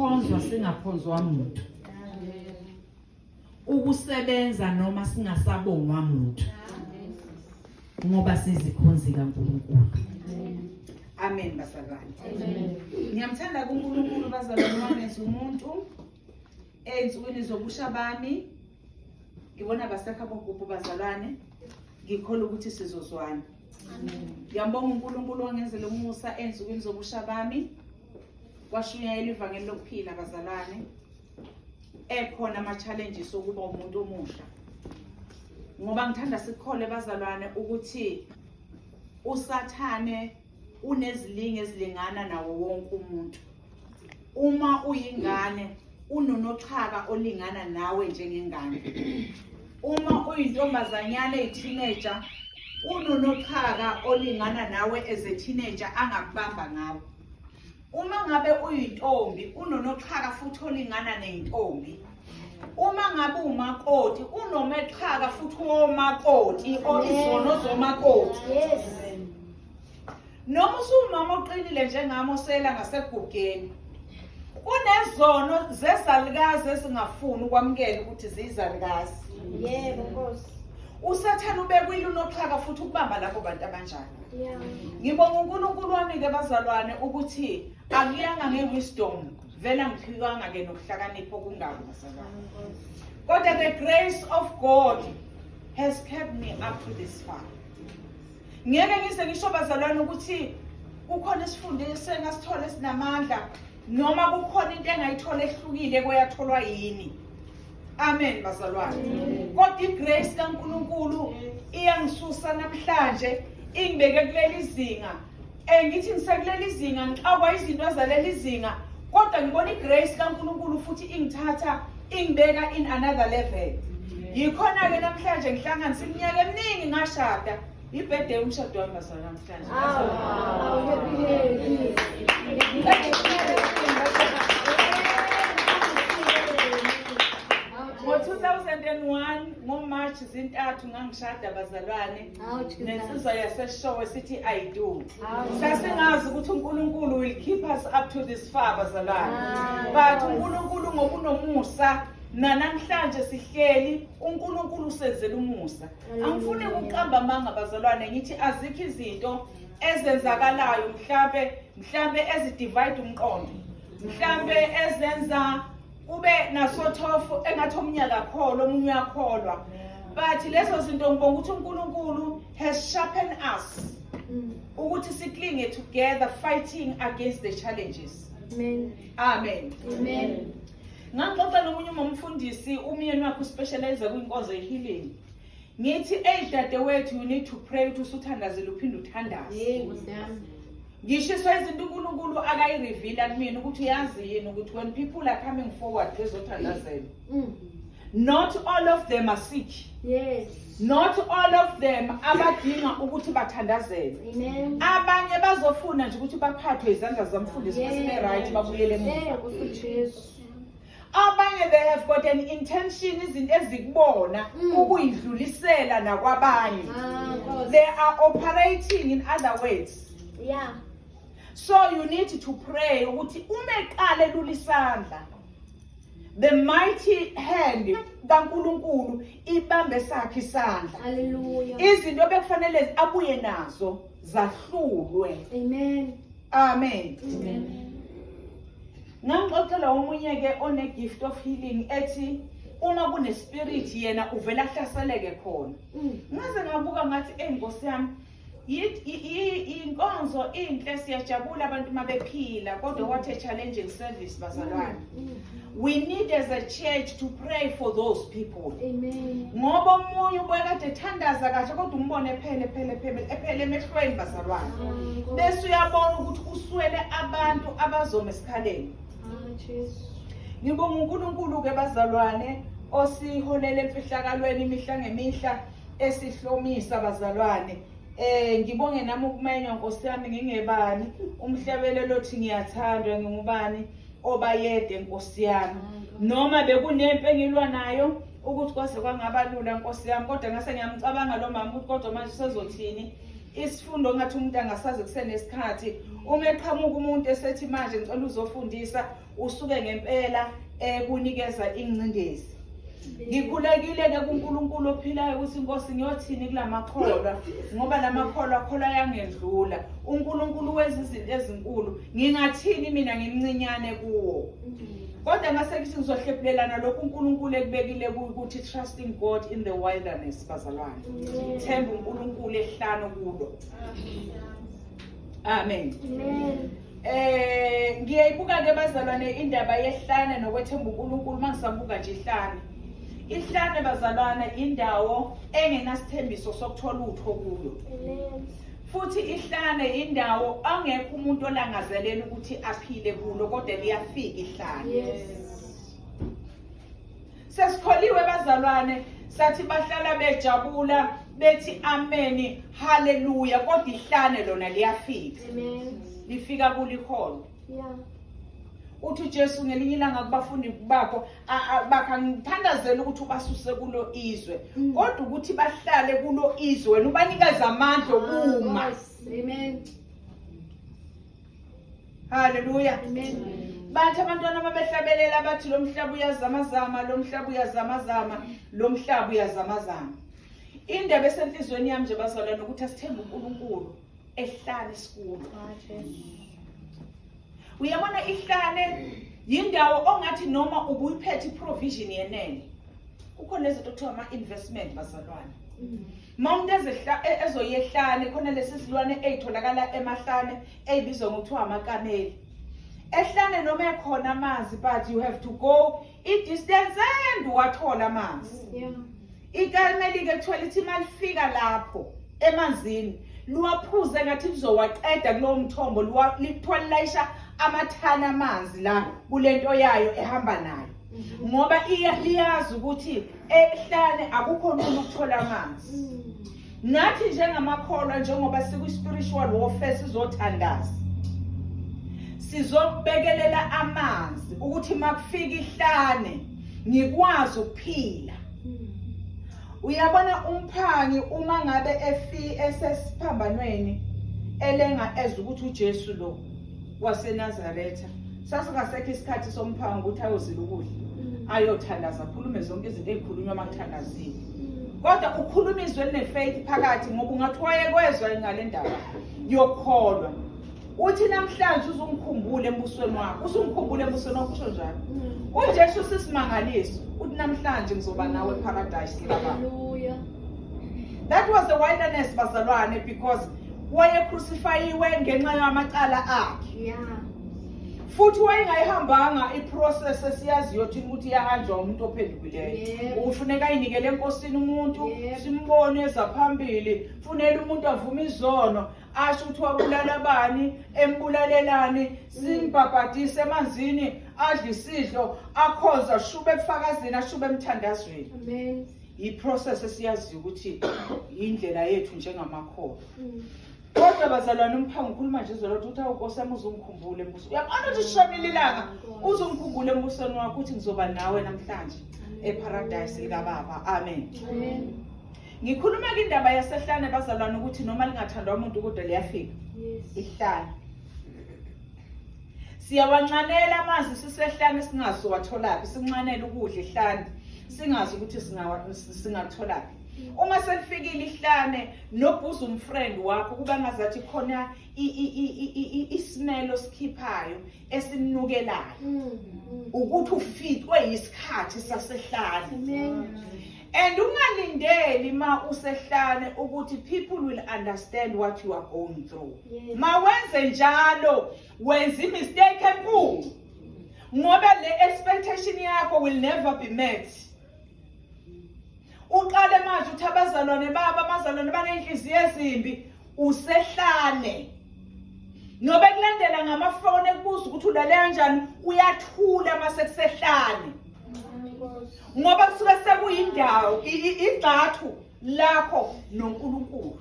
Ukukhonzwa singakhonzwa muntu. Ukusebenza noma singasabongwa muntu. Ngoba sizikhonzi kaNkulunkulu. Amen bazalwane. Ngiyamthanda kuNkulunkulu bazalwane, wangenza umuntu ey'nsukwini zobusha bami. Ngibona basekho abogubhu bazalwane, ngikholwa ukuthi sizozwana. Ngiyambonga uNkulunkulu wangenzela umusa ey'nsukwini zobusha bami, kwashunyayela ivangeli lokuphila bazalwane. Ekhona ama-challenges okuba umuntu omusha, ngoba ngithanda sikhole bazalwane ukuthi uSathane unezilingi ezilingana nawo wonke umuntu. Uma uyingane unonoxhaka olingana nawe njengengane. Uma uyintombazanyana eyi-teenager unonoxhaka olingana nawe as a teenager angakubamba ngawo. Uma ngabe uyintombi unonoxhaka futhi olingana nentombi. Uma ngabe umakoti unomexhaka futhi womakoti, izono zomakoti. Yes. Noma usumama oqinile njengami osela ngasegugeni, kunezono zezalukazi ezingafuni ukwamukela ukuthi ziyizalukazi. Yebo Nkosi. USathane ubekwile unoxhaka futhi ukubamba labo bantu abanjalo. Yeah. Ngibonga uNkulunkulu wami ke bazalwane ukuthi akuyanga ngewisdom, vele angiphiwanga ke nokuhlakanipha okungako bazalwane. Kodwa the grace of God has kept me up to this far. Ngeke ngize ngisho bazalwane ukuthi kukhona isifundo esengasithola esinamandla noma kukhona into engayithola ehlukile kweyatholwa yini. Amen bazalwane. Kodwa igrace kaNkulunkulu iyangisusa namhlanje ingibeke kuleli zinga. Ngithi ngisekuleli zinga ngixakwa izinto zaleli zinga, kodwa ngibona igrace kaNkulunkulu futhi ingithatha ingibeka in another level. Yikhona ke namhlanje ngihlanganisa iminyaka eminingi ngashada. Ibirthday umshado wami bazalwane namhlanje. Awu, happy happy. Ngo-2001 ngoMarch zintathu ngangishada bazalwane nensizwa yaseShowe sithi I do. Sasingazi ukuthi uNkulunkulu will keep us up to this far bazalwane. But uNkulunkulu ngokunomusa nanamhlanje sihleli, uNkulunkulu usenzela umusa. Angifuni ukuqamba amanga bazalwane, ngithi azikho izinto ezenzakalayo mhlambe ezidivide umqondo, mhlambe ezenza kube nasothofu engathi omunye akakholwa omunye uyakholwa, but lezo zinto ngibonga ukuthi uNkulunkulu has sharpened us ukuthi siklinge together fighting against the challenges. Amen. Amen. Amen. Ngangixoxa nomunye umfundisi, umyeni wakhe uspecialize kwinkonzo ye-healing. Ngithi hey dadewethu, you need to pray ukuthi usuthandazile uphinde uthandaze. Yebo siyami. Ngishiswa izinto uNkulunkulu akayireveala kumina ukuthi uyazi yini ukuthi when people are coming forward bezothandazela, not all of them are sick. Yes. Not all of them abadinga ukuthi bathandazele. Amen. Abanye bazofuna nje ukuthi baphathwe izandla zamfundisi bese right babuyele emuva. Yebo Jesu. Abanye they have got an intention, izinto ezikubona ukuyidlulisela nakwabanye. Ah, Nkosi. They are operating in other words. So you need to pray ukuthi uma eqala elula isandla, the mighty hand kaNkulunkulu ibambe sakhe isandla. Hallelujah. Izinto bekufanele abuye nazo zahlulwe. Amen. Amen. Amen. Ngangixoxela omunye ke one gift of healing ethi uma kune spirit yena uvela ahlaseleke khona. Ngaze ngabuka ngathi ey Nkosi yami, inkonzo inhle, siyajabula abantu mabephila, kodwa what a challenging service bazalwane. We need as a church to pray for those people. Amen. Ngoba omunye ubuye kade ethandaza kahle kodwa umbone phele phele phele ephele emehlweni bazalwane. Bese uyabona ukuthi uswele abantu abazoma esikhaleni. Ah, Jesu. Ngibonga uNkulunkulu ke bazalwane osiholele emfihlakalweni imihla ngemihla esihlomisa bazalwane. Ngibonge nami ukumenywa Nkosi yami, ngingebani umhlabelelo othi ngiyathandwa ngingubani obayede Nkosi yami. Noma bekunempi engilwa nayo ukuthi kwase kwangaba lula Nkosi yami, kodwa ngase ngiyamcabanga lo mama ukuthi kodwa manje usezothini. Isifundo ngathi umuntu angasazi kusenesikhathi. Uma eqhamuka umuntu esethi manje ngicela uzofundisa, usuke ngempela ekunikeza ingcindezi. Ngikhulekile ke kuNkulunkulu ophilayo ukuthi inkosi ngiyothini kulamakholwa ngoba lamakholwa akholwa yangendlula. uNkulunkulu wenza izinto ezinkulu, ngingathini mina ngimncinyane kuwo. Kodwa ngase ngithi ngizohlephulelana lokhu uNkulunkulu ekubekile ukuthi trusting God in the wilderness bazalwane. Themba uNkulunkulu ehlano kulo. Amen. Amen. Ngiyayibuka ke bazalwane indaba yehlane nokwethemba uNkulunkulu mangisabuka nje ihlane. Ihlane bazalwane indawo engenasithembiso sokuthola utho kuyo. Amen. Futhi ihlane indawo angekho umuntu olangazelela ukuthi aphile kulo kodwa liyafika ihlane. Yes. Sesikholiwe bazalwane sathi bahlala bejabula bethi amen haleluya kodwa ihlane lona liyafika. Amen. Lifika kulikhona. Yeah. Uthi uJesu ngelinye ilanga kubafundi bakho bakha ngithandazela ukuthi ubasuse kulo izwe kodwa ukuthi bahlale kulo izwe wena ubanikeza amandla okuma. Amen. Haleluya. Amen. Bathi abantwana babehlabelela bathi lo mhlaba uyazamazama, lo mhlaba uyazamazama, lo mhlaba uyazamazama. Indaba esenhlizweni yami nje bazalwane ukuthi asithembe uNkulunkulu ehlane sikulo. Uyabona ihlane yindawo ongathi noma ubuyiphethe iprovision yenene. Kukhona izinto okuthiwa ama-investment bazalwane. Ma umuntu ezoyehlane khona lesi silwane eyitholakala emahlane eyibizwa ngokuthiwa amakameli. Ehlane noma ekhona amanzi but you have to go i-distance and wathola amanzi. Yeah. Ikameli ke kuthiwa lithi malifika lapho emanzini luwaphuze ngathi lizowaqeda kulowo mthombo lithiwa lilayisha amathani amanzi la kulento yayo ehamba nayo. Ngoba liyazi ukuthi ehlane akukho lula ukuthola amanzi. Nathi njengamakholwa njengoba siku spiritual warfare sizothandaza. Sizobekelela amanzi ukuthi makufika ihlane ngikwazi ukuphila. Uyabona umphangi uma ngabe esesiphambanweni elenga ezwa ukuthi uJesu lo waseNazaretha sasingasekho isikhathi somphangi ukuthi ayozila ukudla ayothandaza akhulume zonke izinto ezikhulunywa makuthandaziwe. Kodwa ukhuluma izwi elinefaith phakathi ngoba ungathi wayekwezwa ngale ndaba yokukholwa. Uthi namhlanje uzungikhumbule embusweni wakho, uzungikhumbule embusweni wakho usho njalo. uJesu sisimangaliso uthi namhlanje ngizoba nawe eparadise likababa. Hallelujah. That was the wilderness bazalwane because wayecrucifyiwe ngenxa yamacala akhe. Yeah. Futhi wayengayihambanga iprocess esiyaziyo thina ukuthi iyahanjwa umuntu ophendukileyo. Yebo. Ufuneka ayinikele enkosini umuntu, Yebo. simbone ezaphambili, funela umuntu avume izono, asho ukuthi wabulala bani, embulalelani, simbhabhadise emanzini, adle isidlo, akhonze, ashube ebufakazini, ashube emthandazweni. Amen. Iprocess esiyaziyo ukuthi indlela yethu njengamakholwa. Kodwa bazalwane umphangi ukhuluma nje izolo ukuthi awu Nkosi yami uzungikhumbule embuso. Uyabona ukuthi sishonile ilanga uzungikhumbule embusweni wakho ukuthi ngizoba nawe namhlanje eparadise likaBaba. Amen. Amen. Ngikhuluma ke indaba yasehlane bazalwane ukuthi noma lingathandwa umuntu kodwa liyafika Yes. ihlane. Siyawanxanela amanzi sisehlane singazi watholaphi, sinxanele ukudla ihlane singazi ukuthi singatholaphi. Uma selifikile ihlane nobosom friend wakho kuba ngazathi khona isimelo sikhiphayo esinukelayo ukuthi ufikwe isikhathi sasehlane. Amen. And ungalindeli ma usehlane ukuthi people will understand what you are going through. Yes. Ma wenze njalo wenza imistake enkulu. Ngoba le expectation yakho will never be met. Uqale manje uthi abazalwane baba abazalwane banenhliziyo ezimbi usehlane. Nobe kulandela ngamafoni ekubuza ukuthi ulale kanjani uyathula mase kusehlane. Ngoba kusuke sekuyindawo igxathu lakho noNkulunkulu.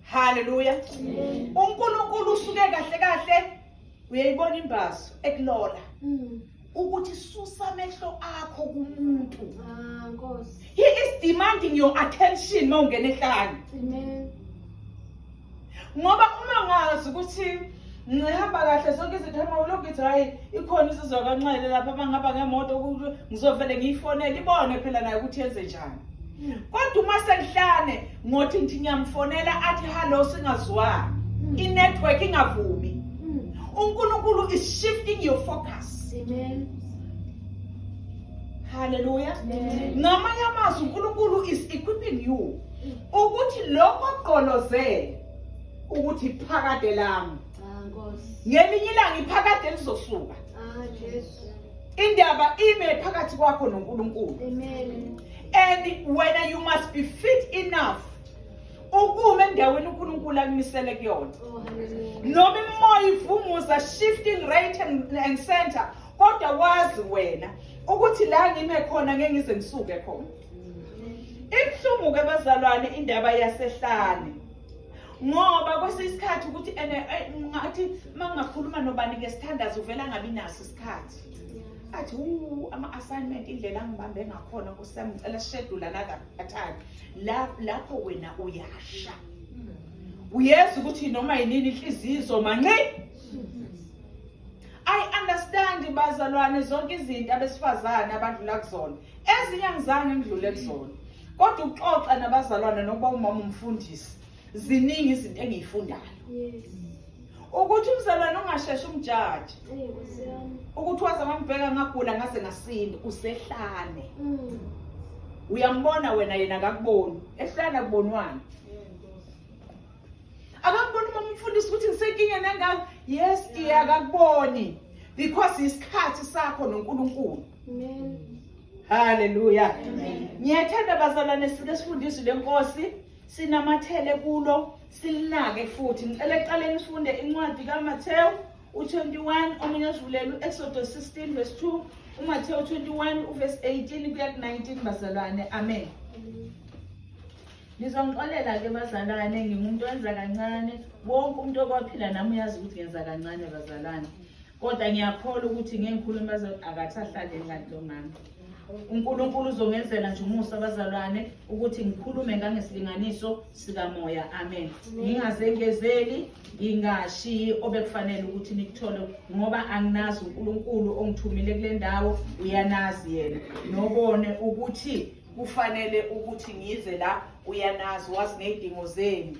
Haleluya. uNkulunkulu usuke kahle kahle uyayibona imbazo ekulola. Ukuthi susa amehlo akho kumuntu. Ah, Nkosi. He is demanding your attention mawungena ehlane. Amen. Ngoba uma ngazi ukuthi ngihamba kahle zonke izinto uma ulokhu ithi hayi ikhona isizwa kanxele lapha abangihamba ngemoto ngizovele ngiyifonele ibone phela nayo ukuthi yenze njani. Kodwa uma sengihlane ngothi ngithi ngiyamfonela athi hello singazwani. I-network ingavumi. UNkulunkulu is shifting your focus. Amen. Hallelujah. Amen. Ngamanye amazwi uNkulunkulu is equipping you ukuthi lokho ogqolozele ukuthi phakade lami. Ah, Nkosi. Ngelinye ilanga iphakade lizosuka. Ah, Jesu. Indaba ime phakathi kwakho noNkulunkulu. Amen. And wena you must be fit enough ukuma endaweni uNkulunkulu akumisele kuyona. Oh, hallelujah. Noma imoya ivunguza shifting right and center kodwa wazi wena ukuthi la ngime khona ngeke ngize ngisuke khona. Ibuhlungu ke bazalwane indaba yasehlane. Ngoba kwesinye isikhathi ukuthi ene ngathi mangakhuluma nobani ngesithandazo uvela ngabi naso isikhathi. Athi u ama assignment indlela angibambe ngakhona Nkosi yami ngicela schedule another time. La lapho wena uyasha. Uyeza ukuthi noma yinini inhliziyo izomanqi. I understand bazalwane zonke izinto abesifazane abadlula kuzona. Ezinye angizange ngidlule kuzona. Kodwa ukuxoxa nabazalwane nokuba umama umfundisi ziningi izinto engiyifundayo. Yes. Ukuthi umzalwane ungasheshi umjaji. Hey, Nkosi yami. Ukuthi waze wangibheka ngagula ngaze ngasinda usehlane. Uyambona wena yena akakuboni. Ehlane akubonwani. Akakuboni uma umfundisi ukuthi ngisenkingeni engaka. Yes dear akakuboni. Because isikhathi sakho noNkulunkulu. Amen. Hallelujah. Ngiyathanda bazalwane sike sifundiswe lenkosi sinamathele kulo silinake futhi. Ngicela eqaleni sifunde incwadi kaMathewu u21 omunye osivulele uExodus 16 verse 2 uMathewu 21 uverse 18 kuya ku19 bazalwane. Amen. Nizongixolela ke bazalwane ngingumuntu wenza kancane wonke umuntu okwaphila nami uyazi ukuthi ngenza kancane bazalwane. Kodwa ngiyakholwa ukuthi ngeke ngikhulume bazalwane akathahlale ngathi lo mama. uNkulunkulu uzongenzela nje umusa bazalwane ukuthi ngikhulume ngangesilinganiso sikamoya. Amen. Ngingazengezeli ngingashiyi obekufanele ukuthi nikuthole ngoba anginazi uNkulunkulu ongithumile kule ndawo uyanazi yena. Nobone ukuthi kufanele ukuthi ngize la uyanazi wazi nezidingo zenu.